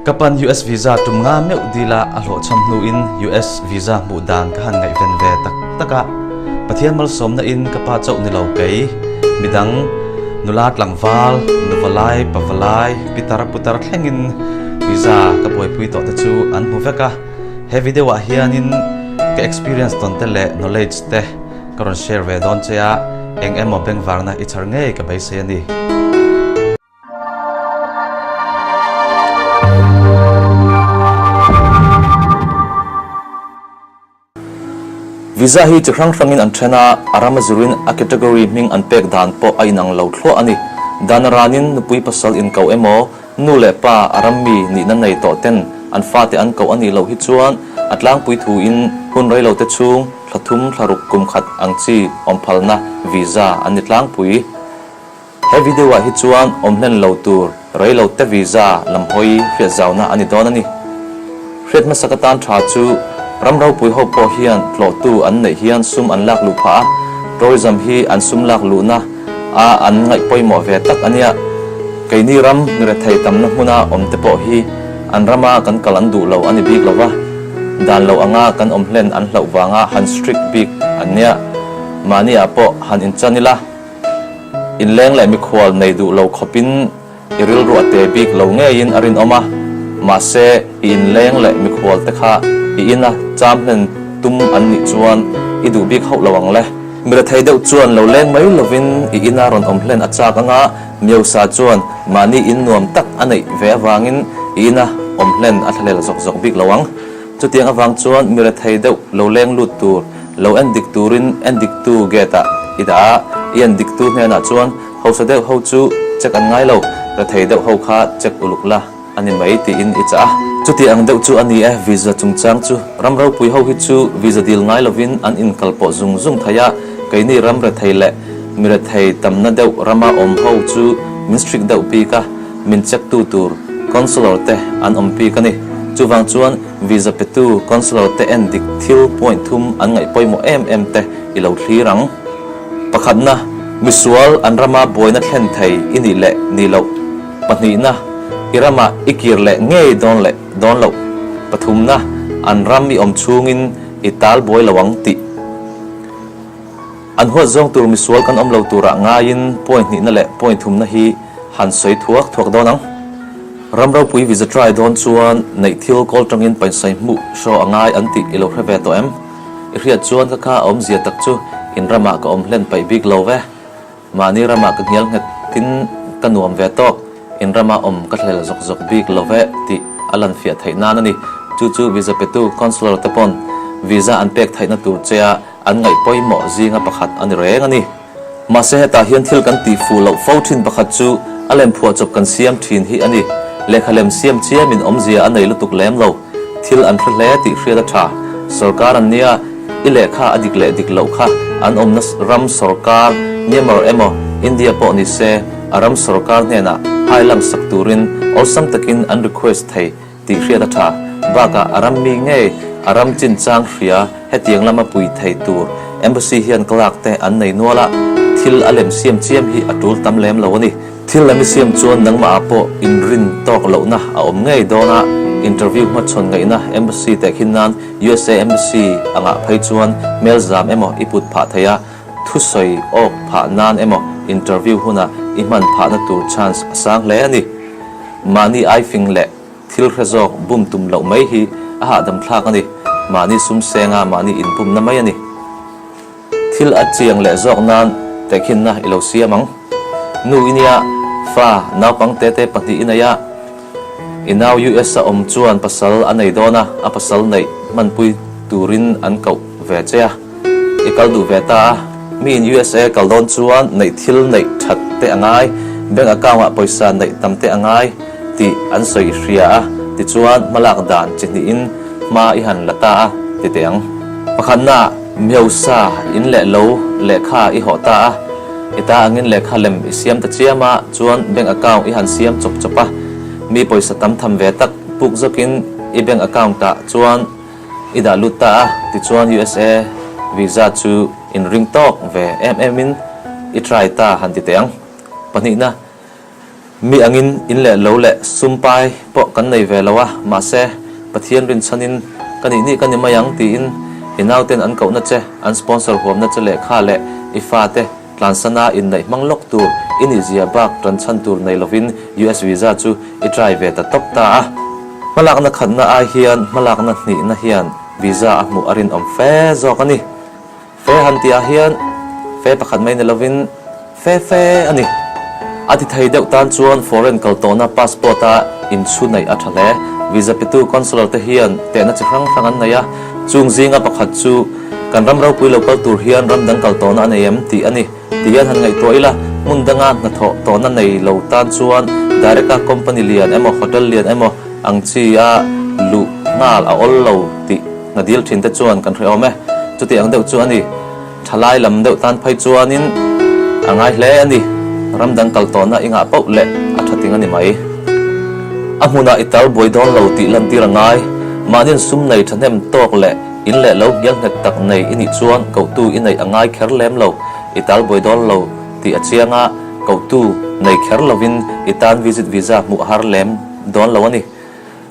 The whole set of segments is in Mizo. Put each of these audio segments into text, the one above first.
Ka pan US visa tum nga meuh dila a hlawhchham hnuin US visa hmuh dan ka han ngaihven ve tak tak a. Pathian malsawmna in ka pa chauh ni lo kei, midang, nula tlangval, nuvalai, pavalai, pitar putar thlengin visa ka buaipui tawh te chu an hmu vek a. He video ah hianin ka experience tawn te leh knowledge te ka rawn share ve dawn che a, eng emaw bengvarna i chhar ngei ka beisei a ni. Visa hi chi hrang hrangin an then a, a ram a zirin a category hming an pek dan pawh a inang lo thluah a ni. Dan a ranin nupui pasal inkoh emaw, nu leh pa a ram mi nihna nei tawh ten an fate an koh a nih loh hi chuan a tlangpui thuin hun reilo te chhung thla thum thla ruk kum khat ang chi awm phalna visa an ni tlangpui. He video ah hi chuan awm hlen lo tur rei lo te visa lam hawi hriat zauna a ni dawn a ni. Hriat hmasak atan tha chu ram ropui ho pawh hian tlawhtu an neih hian sum an lak luh phah a, tourism hi an sum lak luhna a an ngaih pawimawh ve tak a nia. Keini ram mirethei tamna hmuna awm te pawh hi an rama kan kal an duh lo a ni bik lo va, dan lo anga kan awm hlen an hlauh vanga han strict bik an nia. Mahni ah pawh han inchan ila. Inleng leh mikhual nei duh lo khawpin i rilru a te bik lo ngeiin a rinawm a, mahse i inleng leh mikhual te kha i ina cham hlen tum an nih chuan i duh bik hauh lo ang le. Mi rethei deuh chuan lo leng mai lovin i ina rawn awm hlen a chak anga Miosa chuan mahni in nuam tak a neih ve avangin i ina awm hlen a thlahlel zawk zawk bik lo ang. Chutiang avang chuan mi rethei deuh lo leng lut tur Lo en dik turin en diktu gate ah i dah a, i en diktu hnenah chuan hausa deuh ho chu check an ngai lo, rethei deuh ho kha check uluk la a ni mai tiin i chah a. Chuti ang deuh chu a ni e, visa chungchang chu ram ropui ho hi chu visa dil ngai lovin an inkal pawh zung zung thei a, keini ram rethei leh mi rethei tamna deuh rama awm ho chu min strict deuh bik a, min check tu tur consular te an awm bik a ni. Chuvang chuan Visa petu consular te en dik thil point thum an ngaih pawimawh em em te i lo thlir ang. Pakhatna, misual an rama buaina thlen thei i nih leh nih loh. Pahnihna, i ramah i kir leh ngei dawn leh dawn loh. Pathumna, an ram i awm chhungin i tal buai lo ang tih. An huat zawng tur misual kan awm lo turah ngaiin point hnihna leh point thumna hi han sawi thuak thuak dawn ang. Ram ropui visa try dawn chuan neih thil kawl tangin paisai hmuh hraw a ngai an tih i lo hre ve tawh em? I hriat chuan ka kha a awmzia tak chu in ramah ka awm hlen paih bik lo ve. Mahni ramah ka hnial nghet tin ka nuam ve tawk, in rama awm ka hlel zawk zawk bik lo ve tih a lan fiah theih nan a ni. Chu chu visa petu consular te pawn visa an pek theihna tur che a An ngaih pawimawh zinga pakhat a ni reng a ni. Mahse hetah hian thil kan tih fuh loh fo thin pakhat chu a lem phuahchawp kan siam thin hi a ni. Lehkha lem siam chiamin awmzia a nei lutuk lem lo. Thil an hre hle tih hriat a tha. Sorkar an nia, i lehkha a dik leh dik loh kha an awmna ram sorkar, Myanmar emaw India pawh ni se, a ram sorkar hnenah hai lang sak turin awlsam takin an request thei. Tih hriat a tha. Bakah a ram mi ngei, a ram chinchang hria hetiang lama pui thei tur Embassy hian clerk te an nei nual a, thil a lem siam chiam hi a tul tam lem lo a ni. Thil lem i siam chuan nangmah ah pawh inrin tawk lohna a awm ngei dawn a, interview hmachhawn ngaihna Embassy tehkhin nan usa Embassy angah phei chuan hmel zam emaw i put phah thei a, thusawi awk phah nan emaw interview hunah i hman phahna tur chance a sang hle a ni. Mahni aifing leh thil hre zawk bum tum loh mai hi a hahdam thlak a ni. Mahni sum senga mahni inbumna mai a ni. Thil a chiang leh zawk nan tehkhinna i lo siam ang. Nu i nia, fa naupang tete pahnih i nei a, i nau US a awm chuan pasal a nei dawn a, a pasal neih hmanpui turin an koh ve che a. I kal duh ve ta a, mi in usa kal dawn chuan neih thil neih that te a ngai, bank account ah pawisa neih tam te a ngai tih an sawi i hria a, tichuan hmalak dan chi hnihin hma i han la ta a ti teh ang. Pakhatna, Miosa in leh lo lehkha i hawh ta a, i ta angin lehkha lem i siam ta chiam a, chuan bank account i han siam chawp chawp a, mi pawisa tam tham ve tak puk zawkin i bank account ah chuan I dah lut ta a, tichuan usa visa chu in ring tawk ve em em in i try ta han ti teh ang. Pahnihna, Mi angin in leh lo leh sum pai pawh kan nei ve lo a, mahse, Pathian rinchhanin ka nih nih ka ni mai ang tiin i nauten an kohna che, an sponsor huamna che lehkha leh i fate tlansana inneih hmang lawk tur i nihzia bak tanchhan tur nei lovin US visa chu i try ve ta tawp ta a. Hmalakna khatna ai hian hmalakna hnihna hian visa a hmuh a rinawm fe zawk a ni. Fe han tihah hian fe pakhat mai ni lovin fe fe a ni. A ti thei deuh tan chuan foreign kal tawhna passport a inchhu neih a tha hle. Visa petu consular te hian tehna chi hrang hrang an nei a, chung zinga pakhat chu kan ram ropui lo kal tur hian ram dang kal tawhna a nei em tih a ni. Ti hian han ngaihtuah ila, hmun danga hnathawh tawhna nei lo tan chuan direct a company lian emaw hotel lian emaw ang chi a luh nghal a awl lo tih Hna dil thin te chuan kan hre awm e. Chuti ang deuh chu a ni. Thalai lam deuh tan phei chuanin a ngai hle a ni. Ram dang kal tawhna i ngah poh leh a tha ting a ni mai. A hmunah i tal buai dawn lo tih lantir a ngai. Mahni'n sum nei thahnem tawk leh in leh lo hnial nghet tak nei i nih chuan kohtu i neih a ngai kher lem lo. I tal buai dawn lo tih a chiang a, kohtu nei kher lovin i tan visit visa hmuh a har lem dawn lo a ni.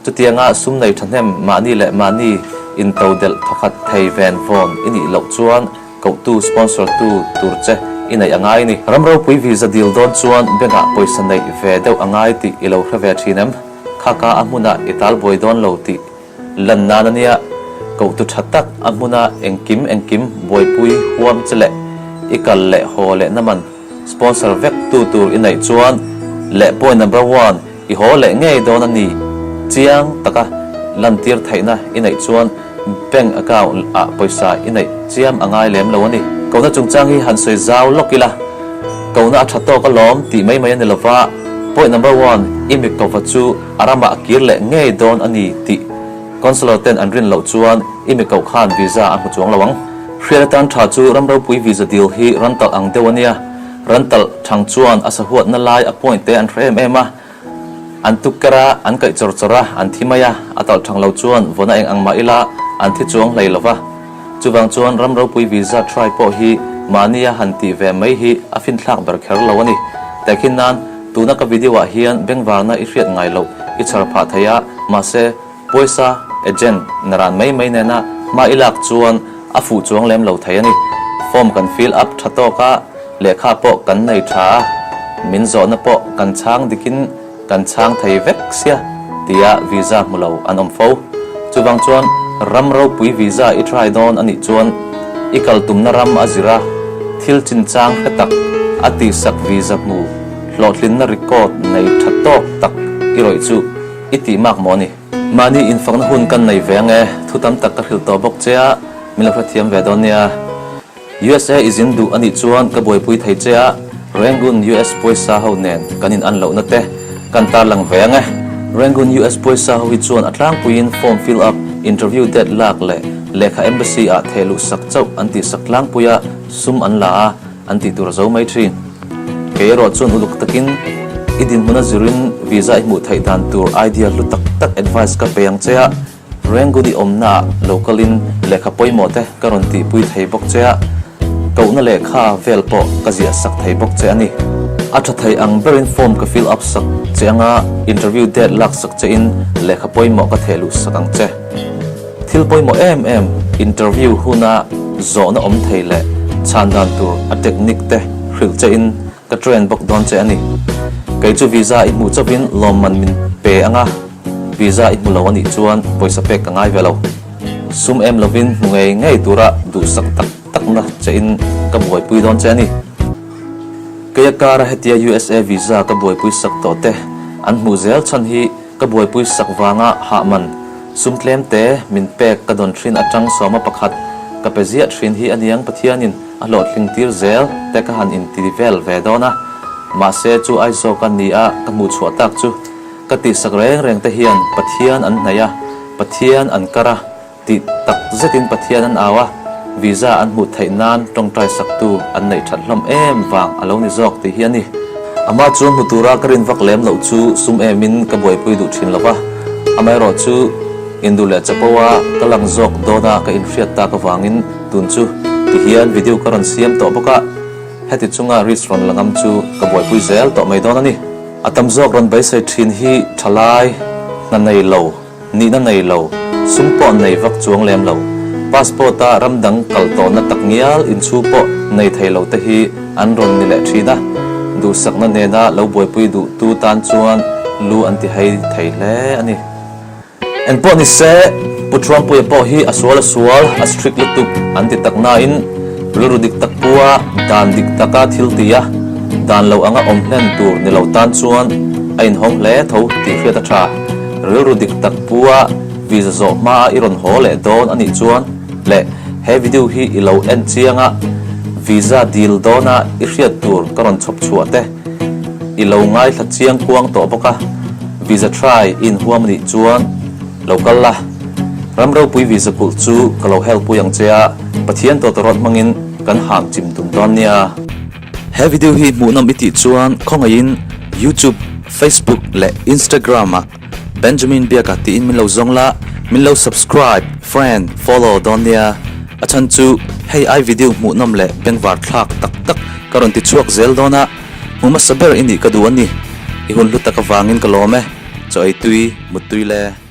Chutianga sum nei thahnem mahni leh mahni intodelh thawkhat thei ven vawn i nih loh chuan kohtu, sponsor tu, tur che i neih a ngai a ni. Ram ropui visa dil dawn chuan bank ah pawisa neih ve deuh a ngai tih i lo hre ve thin em? Khaka a hmunah i tal buai dawn lo tih lan nan a nia. Kohtu tha tak a hmuna engkim engkim buaipui huam che leh i kal leh haw leh na man sponsor vek tu tur i neih chuan leh point number one I haw leh ngei dawn a ni. Chiang taka lantir theihna i neih chuan bank account ah pawisa i neih chiam a ngai lem lo a ni. Kohna chungchang hi han sawi zau lawk ila, kohna a tha tawk alawm tih mai mai a ni lova, point number one i mi kova chu a ramah a kir leh ngei dawn a ni tih consular ten an rin loh chuan i mi koh khan visa a hmu chuang lo ang. Hriat atan tha chu ram ropui visa deal hi ran talh ang deuh a nia. Ran talh thang chuan a sahuatna lai a point te an hre em em a, an tuk ker a, an kaih chawr chawr a, an thi mai a, a talh thang lo chuan vawna eng ang mah ila an thi chuang hlei lo va. Chuvang chuan ram ropui visa try pawh hi mahnia han tih ve mai hi a finthlak ber kher lo a ni. Tehkhin nan, tuna ka video ah hian bengvarna i hriat ngai loh i chhar phah thei a, mahse, Pawisa agent naran mai mai nena hma i lak chuan a fuh chuang lem lo thei a ni. Form kan fill up tha tawk a, lehkha pawh kan nei tha a, min zawhna pawh kan chhang dikin kan chhang thei vek sia tia visa hmu lo an awm fo. Chuvang chuan ram ropui visa i try dawn a nih chuan i kal tumna ram a zir a, thil chinchang hre tak a tihsak visa hmu hlawhtlinna record nei tha tawk tak i rawih chu I tih mak maw ni? Mahni infakna hun kan nei ve ange, thu tam tak ka hrilh tawh bawk che a, min lo hrethiam ve dawn nia. USA i zin duh anih chuan ka buaipui thei che a, Rangoon US pawisa ho nen kan in an lohna te kan tarlang ve ange. Rangoon US pawisa ho hi chuan a tlangpuiin form fill up, interview date lak leh lehkha embassy ah theh luh sak chauh an tih sak tlangpui a, sum an la a, an tih tur a zo mai thin. Kei erawh chuan uluk takin i dinhmun a zirin visa i hmuh theih dan tur idea hlu tak tak advice ka pe ang che a, Rengudi awmna ah lo kalin lehkha pawimawh te ka rawn tihpui thei bawk che a, kohna lehkha vel pawh ka ziah sak thei bawk che a ni. A tha thei ang berin form ka fill up sak che anga interview date lak sak che in lehkha pawimawh ka theh luh sak ang che. Thil pawimawh em em, interview huna zawhna awm thei leh chhan dan tur a technique te hrilh che in ka train bawk dawn che a ni. Kei chu visa i hmuh chauhin lawmman min pe anga, visa i hmu lo a nih chuan pawisa pek ka ngai ve lo. Sum em lovin hmu ngei ngei tura duhsak tak takna che in ka buaipui dawn che a ni. Keia kara hetia USA visa ka buaipui sak tawh te an hmuh zel chhan hi Ka buaipui sak vanga hah man sum tlem te min pek ka dawn thin atang sawma pakhat ka pe ziah thin hi aniang Pathianin a hlawhtling tir zel te ka han inti vel ve dawn a, mahse chu Aizawka ni a ka hmuh chhuah tak chu ka tihsak reng reng te hian Pathian an hnaih a, Pathian an kar a, Tih tak zetin Pathian an au a, visa an hmuh theih nan tawngtai saktu an neih that hlawm em vang a lo ni zawk tih hi a ni. Amah chuan hmu tura ka rin vak lem loh chu sum emin ka buaipui duh thin lo va, amaherawh chu induh leh chapo a ka lang zawk dawna ka inhriat tak avangin tun chu ti hian video ka rawn siam tawh bawk a, heti chunga risk rawn la ngam chu ka buaipui zel tawh mai dawn a ni. A tam zawk rawn beisei thin hi thalai, hna nei lo, nihna nei lo, sum pawh nei vak chuang lem lo, passport a ram dang kal tawhna tak ngial inchhu pawh nei thei lo te hi an rawn ni leh thin a, duhsakna nena lo buaipui duhtu tan chuan lu an ti hei thei hle a ni. Engpawh ni se, Pu Truampuia pawh hi a sual a sual, a strict lutuk an ti tak nain rilru dik tak pua dan dik taka thil ti a, dan lo anga awm hlen tur ni lo tan chuan a inhawng hle tho tih hriat a tha. Rilru dik tak pua visa zawh hmaa i rawn haw leh dawn a nih chuan leh he video hi i lo en chiang a, visa dil dawna i hriat tur ka rawn chhawp chhuah te i lo ngaithla chiang kuang tawh bawk a. Visa try i inhuam anih chuan lo kal la, ram ropui visa kulh chu ka lo help pui ang che a, Pathian tawtawrawt hmangin kan ham chim dun dawn nia. He video hi hmuhnawm i tih chuan khawngaihin YouTube, Facebook leh Instagram ah Benjamin Biaka tiin min lo zawng la, min lo subscribe, friend, follow dawn nia. A chhan chu hei ai video hmuhnawm leh bengvar thlak tak tak ka rawn ti chhuak zel dawn a. Hmu hmasa ber i nih ka duh a ni. I hun hlu tak avangin ka lawm e. Chaw ei tui, mut tui le.